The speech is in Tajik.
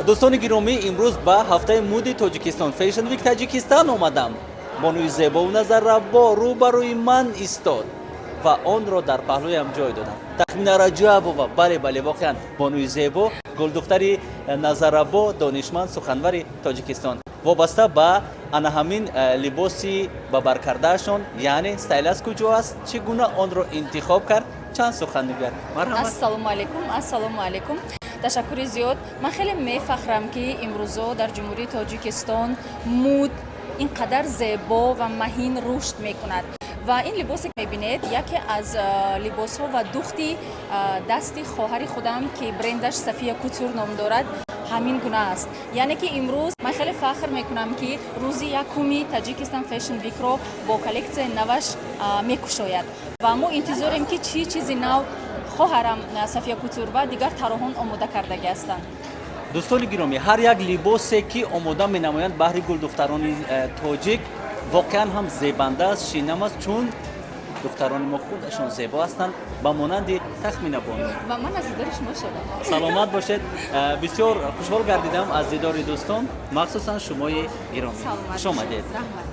Дӯстони гиромӣ, имрӯз ба ҳафтаи муди Тоҷикистон, Fashion Week Таҷикистон омадам. Бонуи зебову назаррабо рӯбарӯи ман истод ва онро дар паҳлӯям ҷой додам. Тахмина Раҷабова, бале, бале, воқеан бонуи зебо, гулдухтари назаррабо, донишманд, суханвари Тоҷикистон. Вобаста ба ана ҳамин либоси ба бар кардаашон, яъне стайл аз куҷо аст, чӣ гуна онро интихоб кард, чанд сухан мегӯяд. Марҳамат. Ассалому алайкум, ассалому алайкум, ташаккури зиёд. Ман хеле мефахрам, ки имрӯзо дар Ҷумҳурии Тоҷикистон муд ин қадар зебо ва маҳин рушд мекунад ва ин либосе, ки мебинед, яке аз либосҳо ва духти дасти хоҳари худам, ки брендаш Сафия Кутюр ном дорад, ҳамин гуна аст. Яъне ки имрӯз ман хеле фахр мекунам, ки рӯзи якуми Таҷикистон Fashion Week ро бо коллексияи наваш мекушояд ва мо интизорем, ки чӣ чизи нав хоҳарам Сафия Кутюр ва дигар тарроҳон омода кардагӣ ҳастанд. Дӯстони гиромӣ, ҳар як либосе, ки омода менамоянд баҳри гулдухтарони тоҷик, воқеан ҳам зебанда аст, шинам аст, чун духтарони мо худашон зебо ҳастанд, ба монанди Тахмина бону. Ва ман аз дидори шумо шодам. Саломат бошед. Бисёр хушҳол гардидам аз дидори дӯстон, махсусан шумои гиромӣ. Саломат. Хуш омадед. Раҳмат.